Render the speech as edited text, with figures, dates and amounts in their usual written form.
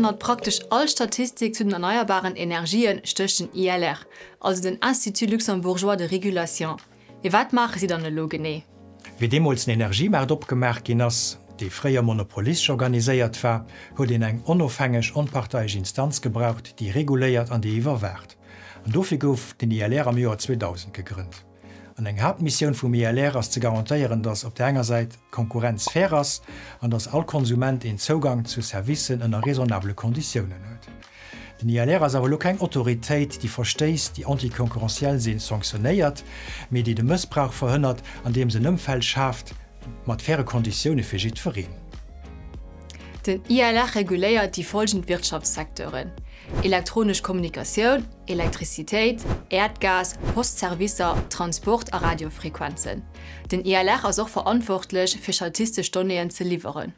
Hannert praktesch all Statistik zu den erneierbaren Energien stécht den ILR, also den Institut Luxembourgeois de Régulation. Mee wat maache si dann elo genee? Wéi deemools den Energiemaart opgemaach ginn ass, dee fréier monopolistesch organiséiert war, huet een eng onofhängeg, onparteiesch Instanz gebraucht, déi reguléiert an déi iwwerwaacht. An dofir gouf den ILR am Joer 2000 gegrënnt. An eng Haaptmissioun vum ILR ass ze garantéieren, datt op där enger Säit d'Konkurrenz fair ass an datt all Konsument een Zougang zu Servicen ënner raisonnabele Konditiounen huet. Den ILR ass awer elo keng Autoritéit, déi Verstéiss, déi anticoncurrentiel sinn, sanktionéiert, mee déi de Mëssbrauch verhënnert, andeems en Ëmfeld schaaft mat faire Konditioune fir jiddwereen. Den ILR reguléiert déi folgend Wirtschaftssecteuren, elektronesch Kommunikatioun, Elektrizitéit, Äerdgas, Postservicer, Transport a Radiofrequenzen. Den ILR ass och verantwortlech, fir statistesch Donnéeën ze liwweren.